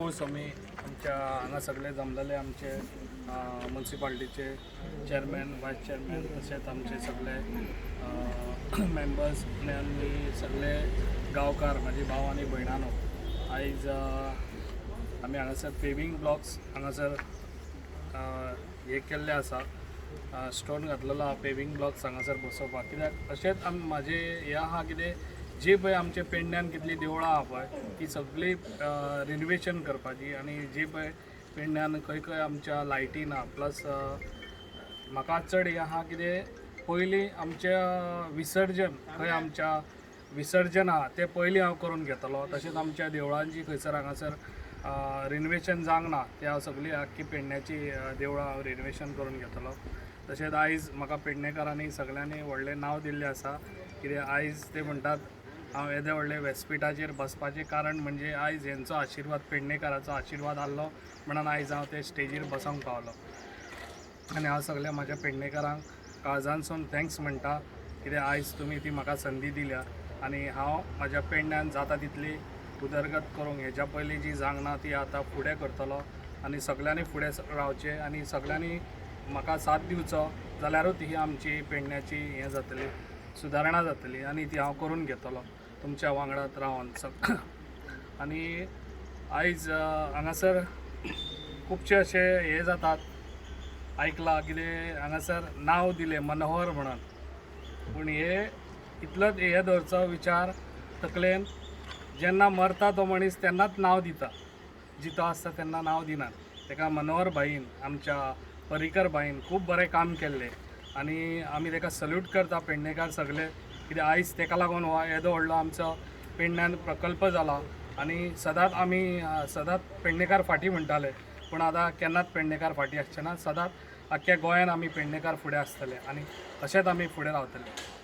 आमी आमच्या हांगा सगळे जमलेले आमचे मुन्सिपाल्टीचे चेअरमॅन, वायस चेअरमॅन, तशेंच आमचे सगळे मेंबर्स आनी आमी सगळे गांवकार, म्हाजे भाव आनी भयणानो, आयज आमी हांगासर पेवींग ब्लॉक्स हांगासर हे केल्ले आसा, स्टोन घातलेलो आहा पेवींग ब्लॉक्स हांगासर बसोवपाक. कित्याक अशेंच आम म्हाजें हें आहा, कितें जी पळय आमच्या पेडण्यान कितलीं देवळां आहा पळय, ती सगळीं रिनोवेशन करपाची आनी जी पळय पेडण्यान खंय खंय आमच्या लायटी ना. प्लस म्हाका चड हें आहा, कितें पयलीं आमच्या विसर्जन, खंय आमच्या विसर्जन आहा तें पयलीं हांव करून घेतलो. तशेंच आमच्या देवळांची खंयसर हांगासर रिनोवेशन जावंक ना, ते हांव सगळीं आख्खी पेडण्याची देवळां हांव रिनोवेशन करून घेतलो. तशेंच आयज म्हाका पेडणेकारांनी सगळ्यांनी व्हडलें नांव दिल्लें आसा. कितें आयज ते म्हणटात, हांव येदे व्हडले व्यासपिठाचेर बसपाचें कारण म्हणजे आयज हेंचो आशिर्वाद, पेडणेकाराचो आशिर्वाद आहलो म्हणून आयज हांव ते स्टेजीर बसोंक पावलो. आनी हांव सगल्या म्हाज्या पेडणेकारांक काळजांसून thanks म्हणटा, कित्याक आयज तुमी ती म्हाका संदी दिल्या आनी हांव म्हाज्या पेडण्यान जाता तितली उदरगत करूंक, हेज्या पयलीं जी जावंक ना ती आतां फुडें करतलो. आनी सगल्यांनी फुडें रावचें आनी सगल्यांनी म्हाका साथ दिवचो जाल्यारूच ही आमची पेडण्याची हें जातली, सुदारणा जातली आनी ती हांव करून घेतलो तुमच्या वांगडात रावन सग. आनी आयज हांगासर खुबशे अशे हे जातात, आयकलां कितें हांगासर नांव दिलें मनोहर म्हणून, पूण हे इतलोच हे दवरचो विचार तकलेन, जेन्ना मरता तो मनीस तेन्नाच नांव दिता, जितो आसता तेन्ना नांव दिनात. ताका मनोहर भाईन, आमच्या पर्रीकर भाईन खूब बरें काम केल्लें आनी आमी ताका सल्यूट करता पेडणेकार सगळे. कित्याक आयज ताका लागून हो येदो व्हडलो आमचो पेडण्यान प्रकल्प जाला. आनी सदांच आमी सदांच पेडणेकार फाटीं म्हणटाले, पूण आतां केन्नाच पेडणेकार फाटीं आसचे ना. सदांच आख्ख्या गोंयान आमी पेडणेकार फुडें आसतले आनी अशेंच आमी फुडें रावतले.